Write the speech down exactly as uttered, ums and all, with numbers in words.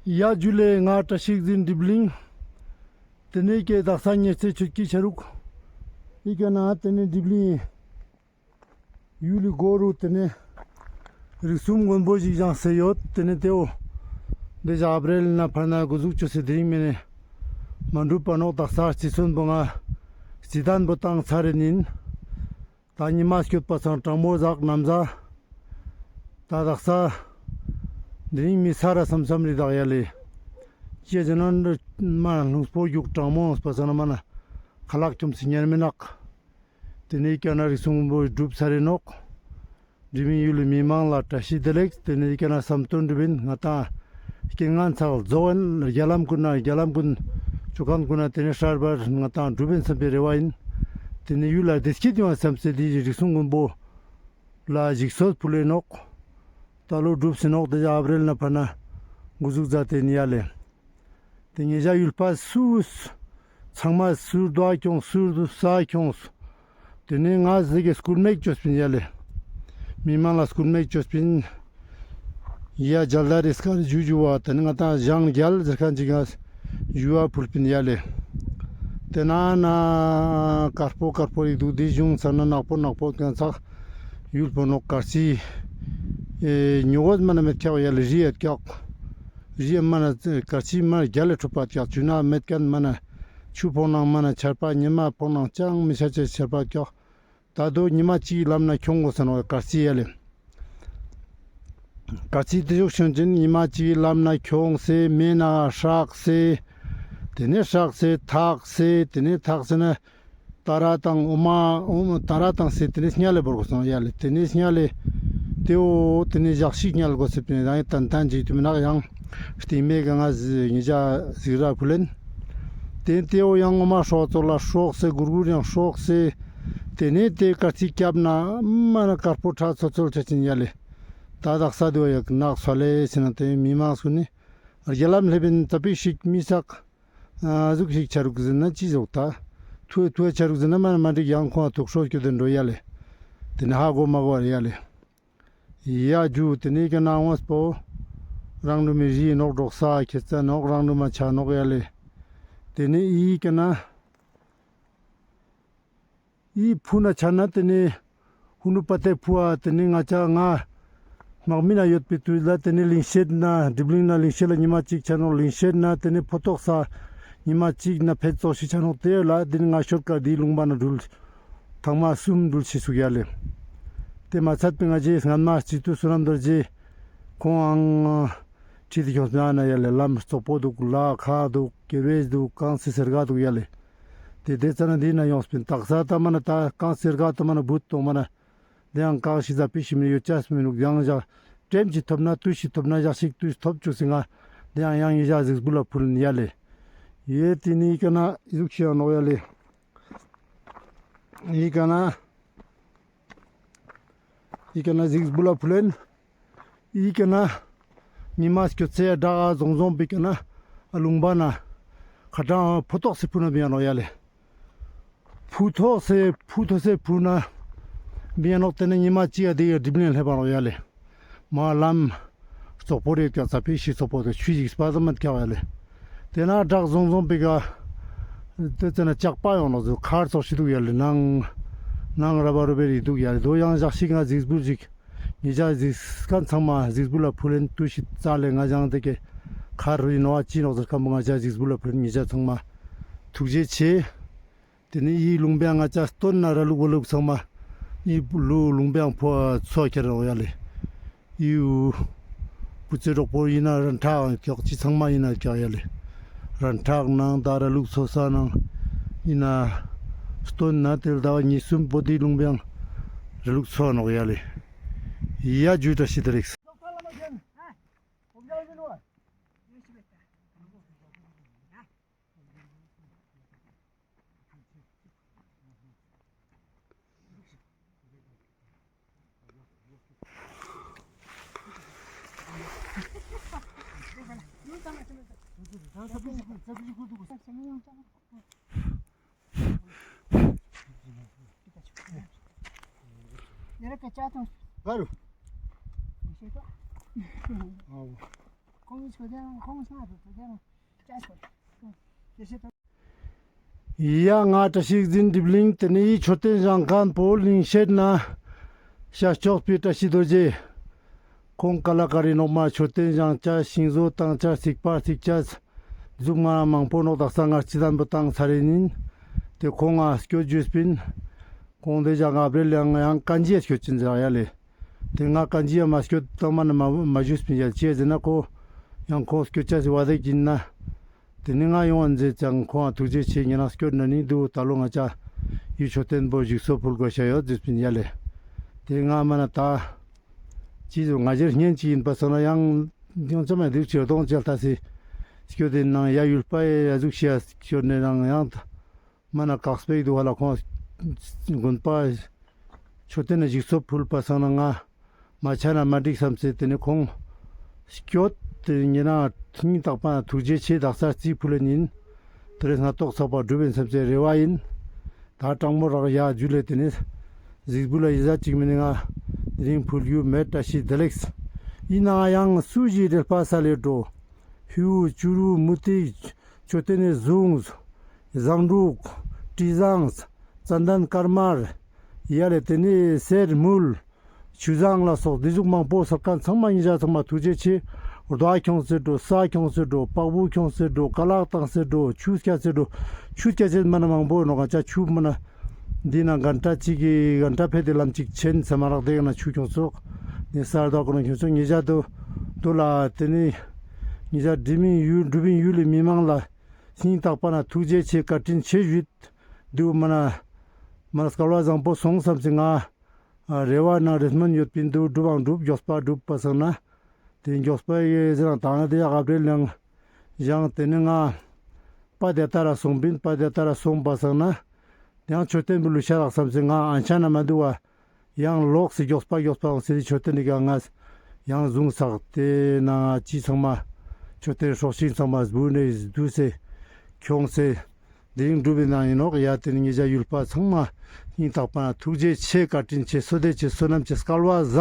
ཡ་ཇུ་ལེ། ང་བཀྲ་ཤིས་རིག་འཛིན་དིབ་ལིང་། ཏེ་ནེ་ཀེ་དག་ས་ཉེར་ཚེ་ཆོས་ཀྱི་ཆ་རུག་ཡི་ཀ་ན་ཏེ་ནེ་དིབ་ལིང་ཡུལ་ལི་གོ་རུ་ཏེ་ནེ་རིགས་གསུམ་མགོན་པོ་ཞིག་བཞེངས་སེ་ཡོད། ཏེ་ནེ་ཏེའོ་འདི་ཞག་ཨབ་རེལ་ན་ཕར་ན་གོ་ཟུག་ཅོས་སེ་དེ་རིང་མེ་ནེ་མ་འགྲུབ་པ་ནོག། དག་ས་རྩི་སོན་པོ་ང་རྩི་དན་པོ་བཏང་ཚར་རེ་ཨིན། ད་ཉི་མ་སྐྱོད་པ་སང་གྲང་མོ་ཟག་ནམ་ཟག། ད་དག་ས་དེ་རིང་མི་ས་ར་སམ་སམ་རི་དག་ཡ་ལེ། ཅི་ཟེར་ན་མ་ལྷུང་སྤོ་རྒྱུག་གྲང་མོ་སྤ་ས་ན་མ་ན་ཁ་ལག་ཅོམ་སེ་ཉན་མི་ནག། ཏེ་ནེ་ཀ་ན་རིགས་གསུམ་མགོན་པོ་གྲུབ་ཚར་རེ་ནོག། འབྲི་མི་ཡུལ་ལི་མི་མང་ལ་བཀྲ་ཤིས་བདེ་ལེགས། ཏེ་ནེ་ཀ་ན་བསམ་དོན་འགྲུབ་ཨིན། ང་ཏང་རྐྱེན་ངན་ཚག་རྫོགས་ཨིན། རྒྱ་ལམ་ཀུན་ན་རྒྱ་ལམ་ཀུན་ཅོ་ཁན་ཀུན་ན་ཏེ་ནེ་ཧྲར་བར་ང་ཏང་འགྲུབ་ཨིན་སམ་པའི་རེ་བ་ཨིན། ཏེ་ནེ་ཡུལ་ལ་བདེ་སྐྱིད་ཡོང་བ་སམ་སེ་དེ་རིགས་གསུམ་མགོན་པོ་ལ་ཞིག་གསོ་ཕུལ་ལེ་ནོག། ད་ལོ་གྲུབ་སེ་ནོག། ཏེ་ཞག་ཨབ་རེལ་ན་ཕར་ན་གོ་ཟུག་ཛད་དེ་ཨིན་ཡ་ལེ། ཏེ་ངེ་ཞ་ཡུལ་པ་སུ་ཚང་མ་སུ་རྡོ་ཁྱོངས་སུ་ས་ཁྱོངས། ཏེ་ནེ་ང་ཟེ་གེ་སྐུལ་མེད་ཅོས་པིན་ཡ་ལེ། མི་མང་ལ་སྐུལ་མེད་ཅོས་པིན། ཡ་ཇལ་དར་རི་སྐར་ཇུ་ཇུ་བ་ཏེ་ནེ་ང་ཏང་ཞང་རྒྱལ་ཟེར་ཁན་ཅིག་ང་ཞུ་བ་ཕུལ་པིན་ཡ་ལེ། ཏེ་ན་ན་དཀར་པོ་དཀར་པོ་རིག་དུག། དེ་གཞུང་ཚར་ན་ནག་པོ་ནག་པོ་ཀྱང་ཚག་ཡུལ་པོ་ནོག། དཀར་རྩི་ཨེ་ཉོ་གོ་མ་ན་མེད་ཀྱག་ཡ་ལེ། རི་ཡ་ཀྱག། རི་ཡ་མ་ན་དཀར་རྩི་མ་རྒྱལ་ལ་ཁྲོ་པ་ཀྱག། ཆུ་ན་མེད་ཁན་མ་ན་ཆུ་ཕོག་ནང་མ་ན་ཆར་པ་ཉི་མ་ཕོག་ནང་ཅང་མི་ཆ་ཆེ་ཆར་པ་ཀྱག། ད་དོ་ཉི་མ་གཅིག་ལམ་ན་ཁྱོང་གོས་ས་ནོག་དཀར་རྩི་ཡ་ལེ། དཀར་རྩི་དེ་ཞུགས་ཤོན་ཅིན་ཉི་མ་གཅིག་ལམ་ན་ཁྱོང་སེ་མེ་ན་སྲག་སེ། ཏེ་ནེ་སྲག་སེ་ཐག་སེ་ཏེ་ནེ་ཐག་སེ་ན་ཏ་ར་དང་འོ་མ་འོ་མ་ཏ་ར་དང་སེ་ཏེ་ནེ་སྙ་ལེ་བོར་གོས་ས་ནོག་ཡ་ལེ། ཏེ་ནེ་སྙ་ལེ་ཏེའོ་ཏེ་ནེ་ཞག་ཤིག་སྙ་ལེ་གོས་སེ་པིན་ཡང་ཏན་ཏན་ཅིག་ཏུ་མི་ནག་ཡང་སྟིང་མེ་ག་ང་ཟི་ཉི་ཞ་ཟིག་ར་ཕུལ་ལེན། ཏེ་ཏེའོ་ཡང་འོ་མ་སྲོག་ཙོགས་ལ་སྲོག་སེ་གུར་གུར་ཡང་སྲོག་སེ། ཏེ་ནེ་ཏེ་དཀར་རྩི་སྐྱབས་ན་མ་ན་དཀར་པོ་ཁྲ་ཚོལ་ཚོལ་ཆ་ཅིན་ཡ་ལེ། ད་དག་ས་དེ་བ་ཡག་ནག་སོ་ལེ་ཟེར་ན་ཏེ་མི་མང་སུ་ནི་རྒྱ་ལམ་ལེབ་ཨིན་ཙ་པིག་ཤིག་མི་སག་ཨ་ཟུག་ཤིག་ཆ་རུག་ཟེར་ན་ཅི་ཟོག་ད་ཐུ་ཐུ་ཆ་རུག་ཟེར་ན་མ་ན་མ་འགྲིག་ཡང་ཁོང་ཐུག་ཤོར་སྐྱོད་དེ་འགྲོ་ཡ་ལེ། ཏེ་ནེ་ཧ་གོ་མ་གོ་བ་རེ་ཡ་ལེ། ཡ་ཇུ་ཏེ་ནེ་ཀ་ན་འོངས་པོ་རང་ལུ་མི་རི་ནོག་འབྲོག་ས་ཁྱེད་ས་ནོག་རང་ལུ་མ་ཆ་ནོག་ཡ་ལེ། ཏེ་ནེ་ཨི་ཀ་ན་ཨི་ཕུ་ན་ཆ་ན་ཏེ་ནེ་ཧུ་ནུ་པ་ཏེ་ཕུ་ཨ་ཏེ་ནེ་ང་ཅ་ང་དམག་མི་ན་ཡོད་པའི་དུས་ལ་ཏེ་ནེ་ལིང་ཤེད་ན་དིབ་ལིང་ན་ལིང་ཤེད་ལ་ཉི་མ་གཅིག་ཆ་ནོག། ལིང་ཤེད་ན་ཏེ་ནེ་ཕོ་ཏོག་ས་ཉི་མ་གཅིག་ན་ཕེད་ཙོགས་ཤིག་ཆ་ནོག། ཏེ་ལ་ཏེ་ནེ་ང་ཤོད་ཀ་དེའི་ལུང་པ་ན་འགྲུལ། ཐང་མ་གསུམ་འགྲུལ་ཤེས་སུག་ཡ་ལེ། ཏེ་མ་ཚད་པའི་ང་རྗེ་སྔན་མ་སྤྱི་འཐུས་བསོད་ནམས་རྡོ་རྗེ་ཁོང་ཨང་ཁྲིད་དེ་ཁྱོངས་ན་ན་ཡ་ལེ། ལམ་རྩོག་པོ་དུག། ལ་ཁ་དུག། གེ་བེ་དུག། གང་སི་སེར་ག་དུག་ཡ་ལེ། ཏེ་ཏེ་ཙ་ན་འདི་ན་ཡོངས་པིན། དག་ས་ཏ་མ་ན་ཏ་གང་སེར་ག་ཏ་མ་ན་བུད་ཏོང་མ་ན་ཏེ་ཡང་གང་ཤི་ཟ་པི་ཤི་མི་ཡོད་ཅས་མི་ནུག། ཡང་ཞག་ཀྲེམ་ཅིག་ཐོབ་ན་ཏུས་ཤིག་ཐོབ་ན་ཞག་ཤིག་ཏུས་ཐོབ་ཅུག་སི་ང་ཏེ་ཡང་ཡང་ཡི་ཞག་ཟིགས་བུ་ལ་ཕུལ་ཡ་ལེ། ཡེ་ཏེ་ནི་ཀ་ན་ཟུག་ཤི་ཡང་ནོག་ཡ་ལེ། ཨི་ཀ་ན་ཨི་ཀ་ན་ཟིགས་བུ་ལ་ཕུལ་ལེན། ཨི་ཀ་ན་ཉི་མ་སྐྱོད་ཚེ་དྲག་ཟོང་ཟོང་པི་ཀ་ན་ཨ་ལུང་པ་ན་ཁ་གྲང་ཕོ་ཏོག་སེ་ཕུ་ན་བི་ཡ་ནོག་ཡ་ལེ། ཕུ་ཐོག་སེ་ཕུ་ཐོག་སེ་ཕུ་ན་བི་ཡ་ནོག། ཏེ་ནེ་ཉི་མ་གཅིག་ཡ་དེ་ཡ་དིབ་ལིང་ལེབ་པ་ནོག་ཡ་ལེ། མ་ལམ་རྩོག་པོ་རེ་ཀྱག་ཙ་པི་ཤི་རྩོག་པོ་དེ་ཆུ་ཞིག་སྤ་ཙམ་མ་ཀྱག་ཡ་ལེ། ཏེ་ན་བྲག་ཟོང་ཟོང་པི་ཀ་ཏེ་ཙ་ན་ལྕགས་པ་ཡོང་ནོག་ཟུག་ཁར་ཙོགས་ཤིག་དུག་ཡ་ལེ། ནང་ནང་ར་བ་རུ་བེ་རི་དུག་ཡ་ལེ། དོ་ཡང་ཞག་ཤིག་ང་ཟིགས་བུ་ཞིག་ཉེ་ཞག་ཟིགས་ཁན་ཚང་མ་ཟིགས་བུ་ལ་ཕུལ་ལེན། ཏུས་ཤིག་ཙ་ལེ་ང་ཞང་དེ་ཀེ་ཁར་རི་ནོ་ཨ་ཅི་ནོག་ཟེར་ཁན་བོ་ང་ཞག་ཟིགས་བུ་ལ་ཕུལ་ལེན། ཉེ་ཞག་ཚང་མ་ཐུགས་རྗེ་ཆེ། ཏེ་ནེ་ཨི་ལུང་པའང་ང་ཅ་སྟོན་ན་ར་ལུག་བ་ལུག་ཚང་མ་ཨི་ལུ་ལུང་པའང་ཕོ་ཚོ་ཁྱེར་རོག་ཡ་ལེ། ཨིའུ་བུ་ཚེ་གྲོགས་པོ་ཨིན་ན་ར་འཕྲག་ཀྱག་ཅི་ཚང་མ་ཨིན་ན་ཀྱག་ཡ་ལེ། ར་འཕྲག་ནང་ད་ར་ལུག་ཚོ་ས་ནང་ཨིན་ན་སྟོན་ན་ཏེ་ལ་ཟླ་བ་གཉིས་གསུམ་པོ་ཏེ་ལུང་པའང་ར་ལུག་ཚོ་ནོག་ཡ་ལེ། ཡ་ཇུ་བཀྲ་ཤིས་བདེ་ལེགས། ཡ་ང་བཀྲ་ཤིས་འཛིན་གྲིབ་གླིང་ཏེ་ནེ་ཡི་མཆོད་རྟེན་བཞེངས་ཁན་པོ་གླིང་ཤེད་ན་ཤར་ཕྱོགས་པའི་བཀྲ་ཤིས་རྡོ་རྗེ། ཁོང་ཀ་ལ་ཀ་རི་ནོག་མ་མཆོད་རྟེན་བཞེངས་ཅ་ཤིང་བཟོ་བཏང་ཅ་རྩིག་པ་རྩིག་ཅ་ཟུག་མ་མང་པོ་ནོག། དག་ས་ང་རྩིས་ལྡན་པོ་བཏང་ཚར་རེ་ཨིན། ཏེ་ཁོང་ང་སྐྱོད་ཞུས་པིན། ཁོང་ཏེ་ཞག་ང་བྲེལ་ཡང་ཡང་ཀན་ཇི་ཡ་སྐྱོད་ཅིན་ཟེར་ཡ་ལེ། ཏེ་ང་ཀན་ཇི་ཡ་མ་སྐྱོད་ཏང་མ་ན་མ་མ་ཞུས་པིན་ཡ་ཅི་ཟེར་ན་ཁོ་ཡང་ཁོང་སྐྱོད་ཅ་སི་བ་དེ་ཀིན་ན། ཏེ་ནེ་ང་ཡོང་བ་མཛད་ཅང་ཁོང་ང་ཐུགས་རྗེ་ཆེ། ཉེ་རང་སྐྱོད་ན་ནི་འདུག། ད་ལོ་ང་ཅ་ཡུལ་མཆོད་རྟེན་པོ་ཞིག་གསོ་ཕུལ་དགོས་ཤ་ཡོད་ཟེར་པིན་ཡ་ལེ། ཏེ་ང་མ་ན་ད་ཅི་ཟེར་ང་ཞེར་བརྙན་ཅིག་ཨིན་པ་སང་ན་ཡང་ཡང་ཅ་མ་འདུག་ཅེ་གདོང་ཅལ་ཏ་སི་སྐྱོད་དེ་ནང་ཡ་ཡུལ་པ་ཡ་ཟུག་ཤ་སྐྱོད་ནེ་ནང་ཡང་མ་ན་ཀག་སྤེག་འདུག་ཧ་ལ། ཁོང་དགོན་པ་མཆོད་རྟེན་ན་ཞིག་གསོ་ཕུལ་པ་སང་ན་ང་མ་ཆ་ན་མ་འགྲིག་བསམ་སེ་ཏེ་ནེ་ཁོང་སྐྱོད་དེ་ཉེ་རང་སྙིང་ཐག་པ་ན་ཐུགས་རྗེ་ཆེ། དག་ས་རྩིས་ཕུལ་ལེ་ཉིན་ཏེ་རེ་སྔ་ཏོག་ཚགས་པ་འགྲུབ་ཨིན་བསམ་སེ་རེ་བ་ཨིན། ད་དྲང་མོ་རག་ཡ་ཇུ་ལེ། ཏེ་ནེ་གཟིགས་འབུལ་ལ་ཡི་ཟ་ཅིག་མེ་ནེ་ང་དེ་རིང་ཕུལ་རྒྱུ་མེད། བཀྲ་ཤིས་བདེ་ལེགས། ཨིན་ནའང་སུ་ཞིག་རེ་ལ་པ་ས་ལེ་འགྲོ། ཧིའུ་ཅུ་རུ་མུ་ཏིག་མཆོད་རྟེན་ནི་གཟུངས། བཟང་དྲུག། དྲི་བཟང་། ཙན་དན་དཀར་དམར། ཡ་ལེ་ཏེ་ནེ་གསེར་དངུལ། ཆུ་བཟང་ལ་སོགས་འདི་ཟུག་མང་པོ་སོགས་ཁན་ཚང་མ་ཉེ་ཞ་ཚང་མ་ཐུགས་རྗེ་ཆེ། རྡོ་ཁྱོངས་སེ་འགྲོ། ས་ཁྱོངས་སེ་འགྲོ། པག་བུ་ཁྱོངས་སེ་འགྲོ། ཀ་ལག་བཏང་སེ་འགྲོ། ཆུ་སྐྱ་སེ་འགྲོ། ཆུ་སྐྱ་སེ་མ་ན་མང་པོ་ནོག། ང་ཅ་ཆུ་མ་ན་འདི་ན་གན་ཊ་ཅིག་གི་གན་ཊ་ཕེ་ཏེ་ལམ་ཅིག་ཆེན་ས་མ་རག་ཏེ་ན་ཆུ་ཁྱོངས་སོག། ནི་ས་རྡོ་ཁོ་ན་ཁྱོངས་སོག། ཉེ་ཞ་དུ་དུ་ལ་ཏེ་ནེ་ཉེ་ཞ་འགྲུབ་ཨིན་ཡུལ་འགྲུབ་ཨིན་ཡུལ་ལི་མི་མང་ལ་སྙིང་ཐག་པ་ན་ཐུགས་རྗེ་ཆེ་བཀའ་དྲིན་ཆེ་ཞུས། དུ་མ་ན་མ་ན་སྐལ་བ་བཟང་པོ་སོང་བསམ་སེ་ང་རེ་བ་ནང་རེ་སྨོན་ཡོད་པིན། དུ་འགྲུབ་ཨང་འགྲུབ། མགྱོགས་པ་འགྲུབ་པ་སང་ན་ཏེ་མགྱོགས་པ་ཡེ་ཟེར་ན་ད་ང་ཏེ་ཡ་ག་བྲེལ་ཡང་ཡང་ཏེ་ནེ་ང་པ་དེ་ལྟ་ར་སོང་པིན། པ་དེ་ལྟ་ར་སོང་པ་སང་ན་ཡང་མཆོད་རྟེན་པོ་ལུས་ཤ་རག་བསམ་སེ་ང་ཨན་ཆ་ན་མ་འདུག་བ། ཡང་ལོག་སེ་མགྱོགས་པ་མགྱོགས་པ་ཡོང་སེ་མཆོད་རྟེན་ནི་ག་ང་ཡང་གཟུངས་བསགས་ཏེ་ན་ཅི་ཚང་མ་མཆོད་རྟེན་སྲོག་ཤིང་ཚང་མ་སྦུ་ནེ་བསྡུས་སེ་ཁྱོངས་སེ་དེ་རིང་འགྲུབ་པའི་ནང་ཨིན་ནོག། ཡ་ཏེ་ནེ་ཉེ་ཞ་ཡུལ་པ་ཚང་མ་སྙིང་ཐག་པ་ན་ཐུགས་རྗེ་ཆེ། བཀའ་དྲིན་ཆེ། བསོད་བདེ་ཆེ། བསོད་ནམས་ཆེ། སྐལ་བ་བཟང་།